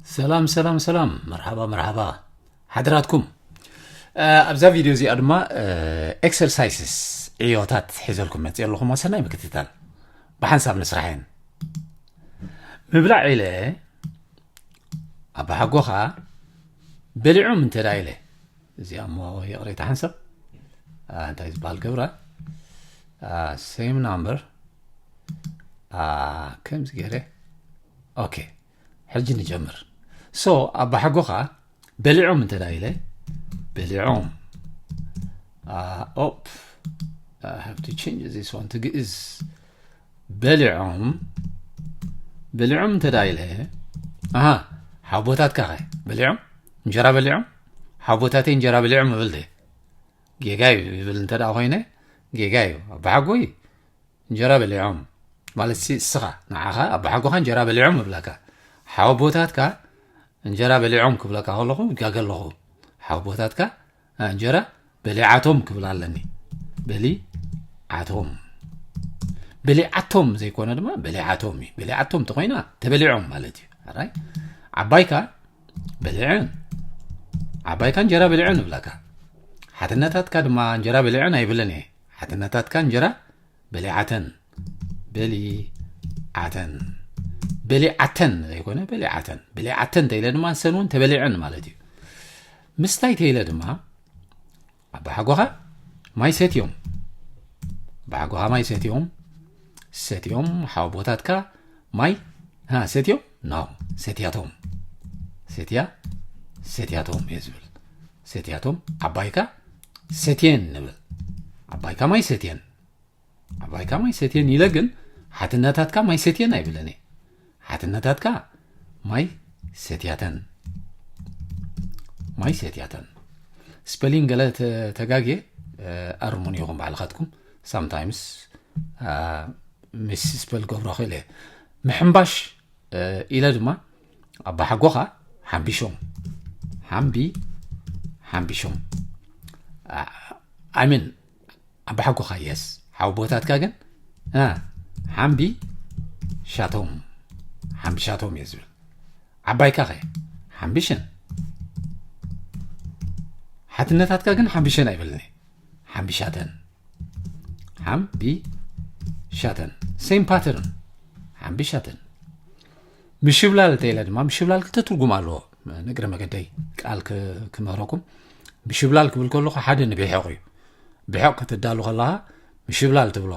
ሰላም ሰላም ሰላም፣ መርሓባ መርሓባ ሓድራትኩም። ኣብዛ ቪድዮ እዚኣ ድማ ኤክሰርሳይስስ፣ ዕዮታት ሒዘልኩም መፅእ ኣለኹም። ሰናይ ምክትታል። ብሓንሳብ ንስራሕ እየን። ምብላዕ ኢለ ኣባሓጎኻ በሊዖም እንተ ዳ ኢለ፣ እዚኣ እሞ ይቕሬታ ሓንሳብ እንታይ ዝበሃል ገብራ፣ ሴም ናምበር ከምዚ ገይረ። ኦኬ፣ ሕጂ ንጀምር። ሶ ኣባሓጎኻ በሊዖም እንተ ዳ ኢለ፣ በሊዖም። ኦፕ፣ I have to change this one to ግእዝ። በሊዖም፣ በሊዖም እንተ ዳ ኢለ፣ ኣሃ፣ ሓቦታትካ ኸ በሊዖም? እንጀራ በሊዖም? ሓቦታተይ እንጀራ በሊዖም እብል ደ? ጌጋ እዩ ይብል እንተ ዳ ኮይነ፣ ጌጋ እዩ። ኣባሓጎይ እንጀራ በሊዖም ማለት ሲ እስኻ ንዓኻ ኣባሓጎኻ እንጀራ በሊዖም እብለካ። ሓወቦታትካ እንጀራ በሊዖም ክብለካ ከለኹ ይጋገ ኣለኹ። ሓወቦታትካ እንጀራ በሊዓቶም ክብል ኣለኒ። በሊዓቶም። በሊዓቶም ዘይኮነ ድማ በሊዓቶም እዩ። በሊዓቶም ተኾይና ተበሊዖም ማለት እዩ። ኣራይ ዓባይካ በሊዐን፣ ዓባይካ እንጀራ በሊዐን እብለካ። ሓትነታትካ ድማ እንጀራ በሊዐን ኣይብልን እየ። ሓትነታትካ እንጀራ በሊዓተን። በሊዓተን። በሊዓተን ዘይኮነ በሊዓተን። በሊዓተን ተይለ ድማ ንሰን እውን ተበሊዐን ማለት እዩ። ምስታይ ተይለ ድማ ኣባሓጎኻ ማይ ሰትዮም። ኣባሓጎኻ ማይ ሰትዮም። ሰትዮም ሓወቦታትካ ማይ፣ ሃ፣ ሰትዮም? ኖ፣ ሰትያቶም። ሰትያ፣ ሰትያቶም እየ ዝብል። ሰትያቶም። ዓባይካ ሰትየን ንብል። ዓባይካ ማይ ሰትየን። ዓባይካ ማይ ሰትየን ኢለ ግን ሓትነታትካ ማይ ሰትየን ኣይብለን እየ። ሓትነታትካ ማይ ሰትያተን። ማይ ሰትያተን። ስፐሊንግ ገለ ተ-፣ ተጋግየ፣ እ፣ ኣርሙን ኢኹም ባዕልኻትኩም። ሳምታይምስ፣ እ፣ ምስ ስፐል ገብሮ ኽእል እየ። ምሕምባሽ፣ እ፣ ኢለ ድማ ኣባሓጎኻ ሓምቢሾም። ሓምቢ-፣ ሓምቢሾም። ኣ-፣ I mean፣ ኣባሓጎኻ የስ። ሓወቦታትካ ግን፣ እ፣ ሓምቢ ሻቶም። ሓምቢ ሻቶም እየ ዝብል። ዓባይካ ኸ? ሓምቢሸን። ሓትነታትካ ግን ሓምቢሸን ኣይብልን እየ። ሓምቢሻተን። ሓምቢሻተን። ሴም ፓተርን። ሓምቢሻተን። ምሽብላል እንተ ኢለ ድማ፣ ምሽብላል ክልተ ትርጉም ኣለዎ። ንእግረ መገደይ ቃል ክ-፣ ክምህረኩም። ምሽብላል ክብል ከለኹ ሓደ ንብሕቕ እዩ። ብሕቕ ክትዳሉ ከለኻ ምሽብላል ትብሎ።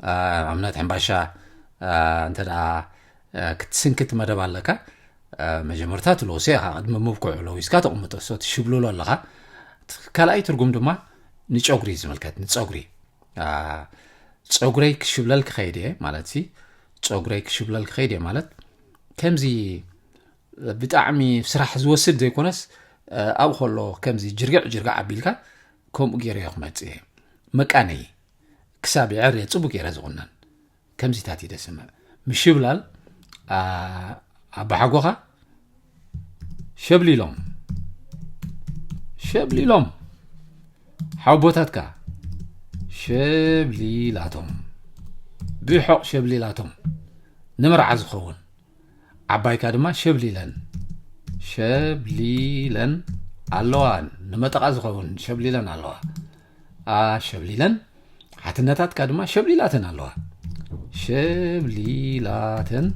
እ፣ ኣብነት ሕምባሻ፣ እ፣ እንተ ደኣ፣ እ፣ ክትስንክት መደብ ኣለካ፣ እ፣ መጀመርታ ትለውሶ ኢኻ፣ ቅድሚ ምብኩዑ ለዊስካ ተቕምጦ። ሶ ትሽብልሎ ኣለኻ። እቲ ካልኣይ ትርጉም ድማ ንጨጉሪ ዝምልከት፣ ንጸጉሪ። እ፣ ጸጉረይ ክሽብለል ክኸይድ እየ ማለት ሲ፣ ጸጉረይ ክሽብለል ክኸይድ እየ ማለት፣ ከምዚ ብጣዕሚ ስራሕ ዝወስድ ዘይኮነስ፣ እ፣ ኣብኡ ከሎ ከምዚ ጅርግዕ ጅርግዕ ኣቢልካ ከምኡ ገይረ እየ ክመጽእ እየ። መቃነዪ ክሳብ ይዕር እየ ጽቡቅ ገይረ ዝቑነን። ከምዚታት እዩ ደስምዕ። ምሽብላል፣ ኣ-፣ ኣባሓጎኻ ሸብሊሎም። ሸብሊሎም። ሓቦታትካ ሸብሊላቶም። ብሕቕ ሸብሊላቶም። ንመርዓ ዝኸውን። ዓባይካ ድማ ሸብሊለን። ሸብሊለን ኣለዋ። ንመጠቓ ዝኸውን ሸብሊለን ኣለዋ። ኣ፣ ሸብሊለን። ሓትነታትካ ድማ ሸብሊላተን ኣለዋ። ሸብሊላተን።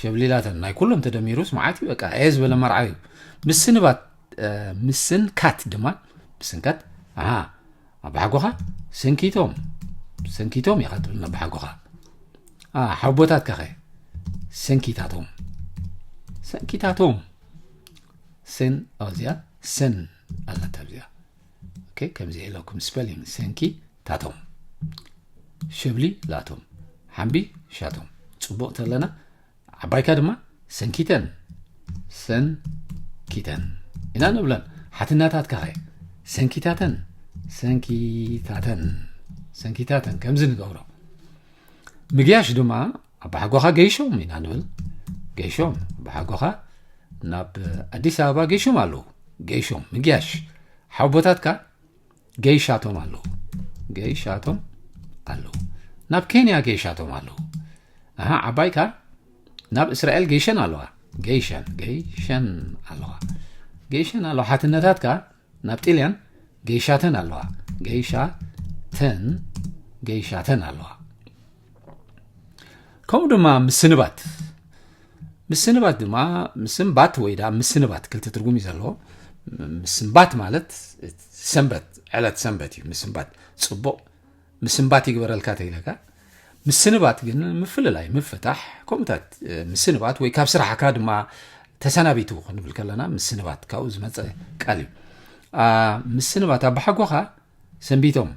ሸብሊላተን። ናይ ኩሎም ተደሚሩስ መዓት እዩ። በቃ፣ ኤ ዝበለ መርዓ እዩ። ምስንባት፣ እ፣ ምስንካት ድማ፣ ምስንካት፣ ኣሃ፣ ኣባሓጎኻ ሰንኪቶም። ሰንኪቶም ኢኻ ትብል ንኣባሓጎኻ። ኣ፣ ሓቦታትካ ኸ? ሰንኪታቶም። ሰንኪታቶም። ሰን፣ ኣብዚኣ ሰን ኣለታ ኣብዚኣ። ኦኬ፣ ከምዚ ኢለኩም ስፐሊንግ፣ ሰንኪታቶም። ሸብሊላቶም። ሓምቢሻቶም። ጽቡቕ ተለና፣ ዓባይካ ድማ ሰንኪተን። ሰንኪተን ኢና ንብለን። ሓትነታትካ ኸ? ሰንኪታተን። ሰንኪታተን። ሰንኪታተን። ከምዚ ንገብሮ። ምግያሽ ድማ ኣባሓጎኻ ገይሾም ኢና ንብል። ገይሾም። ኣባሓጎኻ ናብ ኣዲስ ኣበባ ገይሾም ኣለዉ። ገይሾም። ምግያሽ። ሓቦታትካ ገይሻቶም ኣለዉ። ገይሻቶም ኣለዉ። ናብ ኬንያ ገይሻቶም ኣለዉ። ኣሃ፣ ዓባይካ ናብ እስራኤል ገይሸን ኣለዋ። ገይሸን ገይሸን ኣለዋ። ገይሸን ኣለዋ። ሓትነታትካ ናብ ጢልያን ገይሻተን ኣለዋ። ገይሻተን ገይሻተን ኣለዋ። ከምኡ ድማ ምስንባት። ምስንባት ድማ ምስንባት ወይ ዳ ምስንባት ክልተ ትርጉም እዩ ዘለዎ። ምስንባት ማለት ሰንበት፣ ዕለት ሰንበት እዩ። ምስንባት ጽቡቕ ምስንባት ይግበረልካ ተይለካ፣ ምስንባት ግን ምፍልላይ፣ ምፍታሕ፣ ከምኡታት ምስንባት ወይ ካብ ስራሕካ ድማ ተሰናቢቱ ክንብል ከለና ምስንባት ካብኡ ዝመፀ ቃል እዩ። ምስንባት ኣባሓጎኻ ሰንቢቶም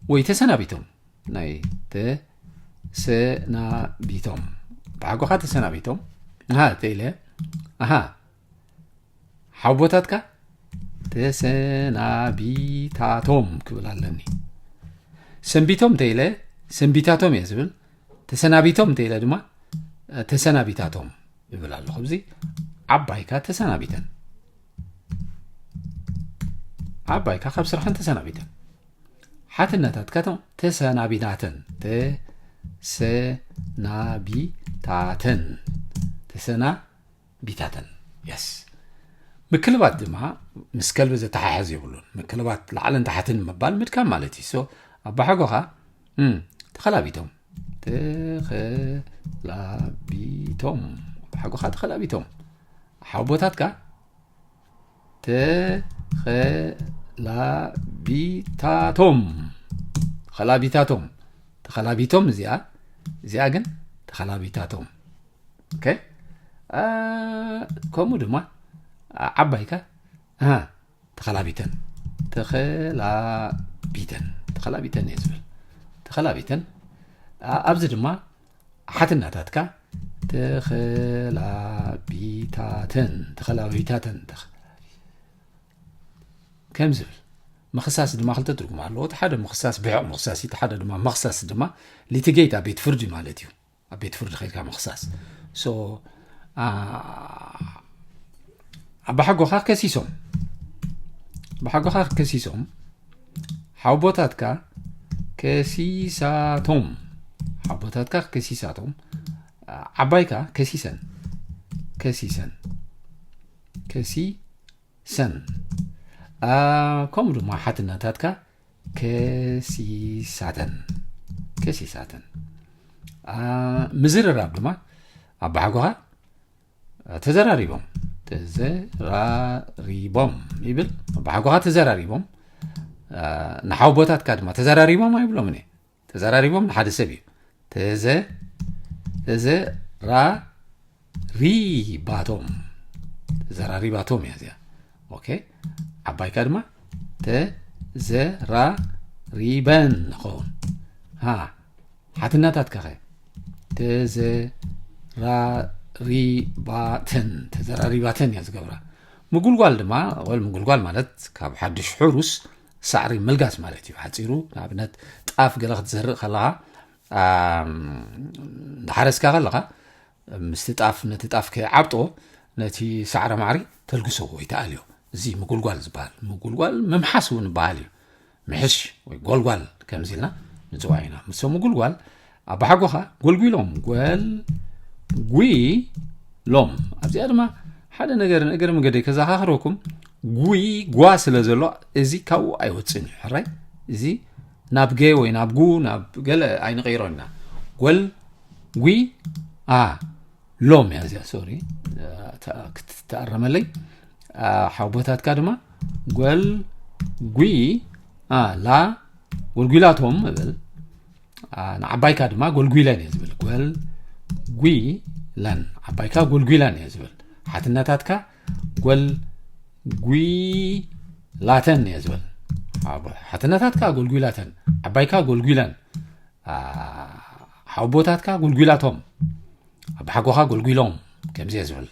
ወይ ተሰናቢቶም፣ ናይ ተሰናቢቶም፣ ኣባሓጎኻ ተሰናቢቶም። ኣሃ ተይለ ኣሃ ሓቦታትካ ተሰናቢታቶም ክብል ኣለኒ። ሰንቢቶም እንተኢለ ሰንቢታቶም እየ ዝብል። ተሰናቢቶም እንተኢለ ድማ ተሰናቢታቶም ይብል ኣለኹ። እዚ ዓባይካ ተሰናቢተን፣ ዓባይካ ካብ ስራሕን ተሰናቢተን፣ ሓትነታትካ ተሰናቢናተን፣ ተሰናቢታተን፣ ተሰና ቢታተን። የስ። ምክልባት ድማ ምስ ከልቢ ዘተሓሕዝ የብሉን። ምክልባት ላዕልን ታሕትን ምባል ምድካም ማለት እዩ። ኣባሓጎኻ ተኸላቢቶም፣ ተኸላቢቶም፣ ኣባሓጎኻ ተኸላቢቶም፣ ሓቦታትካ ተኸላቢታቶም፣ ተኸላቢታቶም፣ ተኸላቢቶም እዚኣ፣ እዚኣ ግን ተኸላቢታቶም። ኦኬ። ከምኡ ድማ ዓባይካ ተኸላቢተን፣ ተኸላቢተን፣ ተኸላቢተን እየ ዝብል። ተኸላቢተን። ኣብዚ ድማ ሓትናታትካ ተኸላቢታተን፣ ተኸላቢታተን ከም ዝብል። ምኽሳስ ድማ ክልተ ትርጉም ኣለዎ። እቲ ሓደ ምኽሳስ ብሕቕ ምኽሳስ እዩ። እቲ ሓደ ድማ መኽሰስ ድማ ሊቲጌት ኣብ ቤት ፍርዲ ማለት እዩ። ኣብ ቤት ፍርዲ ከይድካ ምኽሳስ። ኣባሓጎኻ ከሲሶም፣ ኣባሓጎኻ ከሲሶም፣ ሓቦታትካ ከሲሳቶም፣ ሓቦታትካ ከሲሳቶም፣ ዓባይካ ከሲሰን፣ ከሲሰን፣ ከሲሰን፣ ከምኡ ድማ ሓትናታትካ ከሲሳተን፣ ከሲሳተን። ምዝርራብ ድማ ኣባሓጎኻ ተዘራሪቦም፣ ተዘራሪቦም ይብል። ኣባሓጎኻ ተዘራሪቦም፣ ንሓቦታትካ ድማ ተዘራሪቦም ኣይብሎምን እየ። ተዘራሪቦም ንሓደ ሰብ እዩ። ተዘ-፣ ተዘራሪባቶም፣ ተዘራሪባቶም እያ እዚኣ። ኦኬ። ዓባይካ ድማ ተዘራሪበን ንኸውን። ሓትናታትካ ኸ? ተዘራሪባተን፣ ተዘራሪባተን እያ ዝገብራ። ምጉልጓል ድማ፣ ወል ምጉልጓል ማለት ካብ ሓድሽ ሕሩስ ሳዕሪ ምልጋስ ማለት እዩ። ሓፂሩ ንኣብነት ጣፍ ገለ ክትዘርእ ከለኻ፣ እንዳሓረስካ ከለኻ ምስቲ ጣፍ፣ ነቲ ጣፍ ከይዓብጦ ነቲ ሳዕረ ማዕሪ ተልግሶ ወይ ተኣልዮ። እዚ ምጉልጓል ዝበሃል። ምጉልጓል ምምሓስ እውን ይበሃል እዩ። ምሕሽ ወይ ጎልጓል ከምዚ ኢልና ንፅዋዕ ኢና። ምሶም ምጉልጓል ኣባሓጎኻ ጎልጒሎም፣ ጎልጒሎም። ኣብዚኣ ድማ ሓደ ነገር ንእግረ መንገደይ ከዘኻኽረኩም፣ ጉይ ጓ ስለ ዘሎ እዚ ካብኡ ኣይወፅን እዩ። ሕራይ እዚ ናብ ገ ወይ ናብ ጉ ናብ ገለ ኣይንቐይሮ ኢና። ጎል ጒ ኣ ሎም እያ እዚኣ፣ ሶሪ፣ ክትተኣረመለይ። ሓቦታትካ ድማ ጎል ጒ ኣ ላ ጎልጒላቶም እብል። ንዓባይካ ድማ ጎልጒለን እየ ዝብል። ጎልጒለን፣ ዓባይካ ጎልጒለን እየ ዝብል። ሓትነታትካ ጎልጒላተን እየ ዝብል። ሓትነታትካ ጎልጒላተን፣ ዓባይካ ጎልጒለን፣ ሓቦታትካ ጎልጒላቶም፣ ኣባሓጎኻ ጎልጒሎም ከምዚ እየ ዝብል።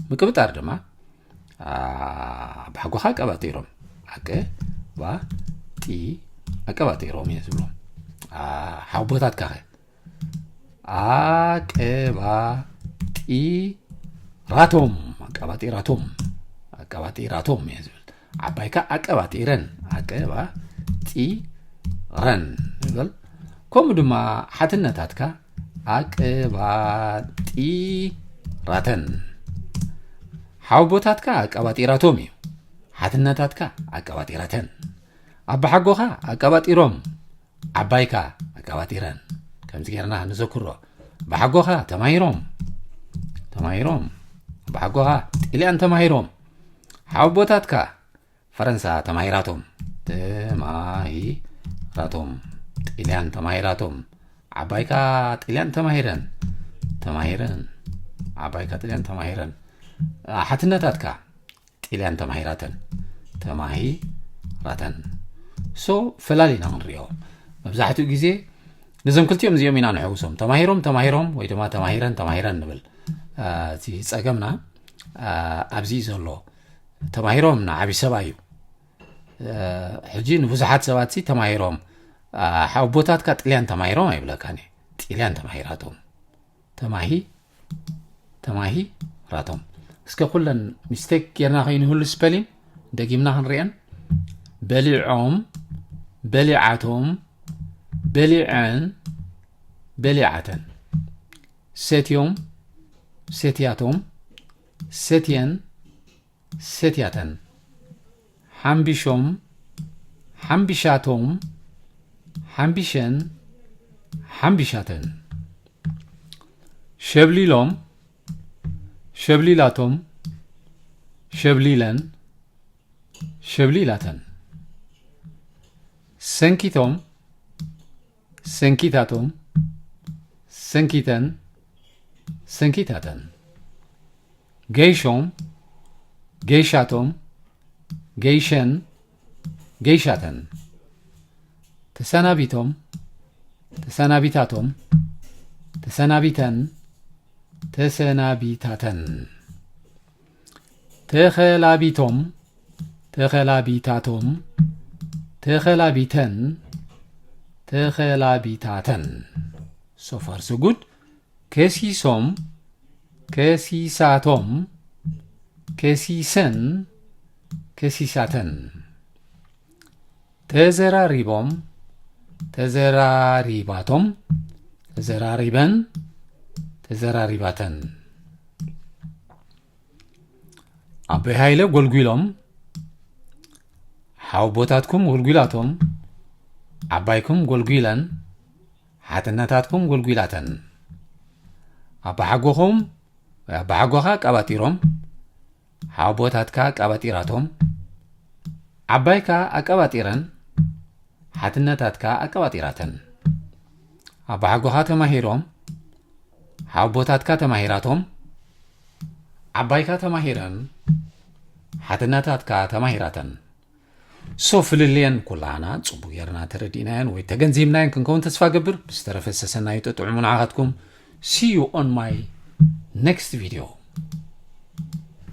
ምቅብጣር ድማ ኣባሓጎኻ ኣቀባጢሮም፣ ኣቀባጢ-፣ ኣቀባጢሮም እየ ዝብሎም። ሓቦታትካ ኸ? ኣቀባጢራቶም፣ ኣቀባጢራቶም፣ ኣቀባጢራቶም እየ ዝብል። ዓባይካ ኣቀባጢረን፣ ኣቀባጢረን ይብል። ከምኡ ድማ ሓትነታትካ ኣቀባጢራተን። ሓወቦታትካ ኣቀባጢራቶም እዩ። ሓትነታትካ ኣቀባጢራተን። ኣባሓጎኻ ኣቀባጢሮም። ዓባይካ ኣቀባጢረን። ከምዚ ጌርና ንዘክሮ። ኣባሓጎኻ ተማሂሮም። ተማሂሮም። ኣባሓጎኻ ጢልያን ተማሂሮም። ሓወቦታትካ ፈረንሳ ተማሂራቶም። ተማሂራቶም። ጢልያን ተማሂራቶም። ዓባይካ ጢልያን ተማሂረን። ተማሂረን። ዓባይካ ጢልያን ተማሂረን። ሓትነታትካ ጢልያን ተማሂራተን። ተማሂራተን። So ፈላሊና ክንሪኦ። መብዛሕትኡ ግዜ ነዞም ክልቲኦም እዚኦም ኢና ንሕውሶም። ተማሂሮም፣ ተማሂሮም ወይ ድማ ተማሂረን፣ ተማሂረን ንብል። እቲ ጸገምና ኣብዚ ዘሎ። ተማሂሮም ንዓቢ ሰብኣይ እዩ። ሕጂ ንብዙሓት ሰባት ሲ ተማሂሮም፣ ሓወቦታትካ ጥልያን ተማሂሮም ኣይብለካን እየ። ጥልያን ተማሂራቶም። ተማሂ ተማሂራቶም። እስከ ኩለን ሚስቴክ ጌርና ከይንህሉ ስፐሊን ደጊምና ክንሪአን። በሊዖም፣ በሊዓቶም፣ በሊዐን፣ በሊዓተን። ሰትዮም፣ ሰትያቶም፣ ሰትየን፣ ሰትያተን። ሓምቢሾም፣ ሓምቢሻቶም፣ ሓምቢሸን፣ ሓምቢሻተን። ሸብሊሎም፣ ሸብሊላቶም፣ ሸብሊለን፣ ሸብሊላተን። ሰንኪቶም፣ ሰንኪታቶም፣ ሰንኪተን፣ ሰንኪታተን። ገይሾም፣ ገይሻቶም፣ ገይሸን፣ ገይሻተን። ተሰናቢቶም፣ ተሰናቢታቶም፣ ተሰናቢተን፣ ተሰናቢታተን። ተኸላቢቶም፣ ተኸላቢታቶም፣ ተኸላቢተን፣ ተኸላቢታተን። So far so good። ከሲሶም፣ ከሲሳቶም፣ ከሲሰን፣ ከሲሳተን። ተዘራሪቦም፣ ተዘራሪባቶም፣ ተዘራሪበን፣ ተዘራሪባተን። ኣቦይ ሃይለ ጎልጒሎም፣ ሓወቦታትኩም ጎልጒላቶም፣ ዓባይኩም ጎልጒለን፣ ሓትነታትኩም ጎልጒላተን። ኣባሓጎኹም ወይ ኣባሓጎኻ ኣቀባጢሮም፣ ሓወቦታትካ ኣቀባጢራቶም፣ ዓባይካ ኣቀባጢረን፣ ሓትነታትካ ኣቀባጢራተን። ኣባሓጎኻ ተማሂሮም፣ ሓወቦታትካ ተማሂራቶም፣ ዓባይካ ተማሂረን፣ ሓትነታትካ ተማሂራተን። So ፍልልየን ኩላና ጽቡቅ ጌርና ተረዲእናየን ወይ ተገንዚብናየን ክንከውን ተስፋ ገብር። ብዝተረፈ ሰሰናዩ ጥዑሙ ንዓኻትኩም። See you on my next video።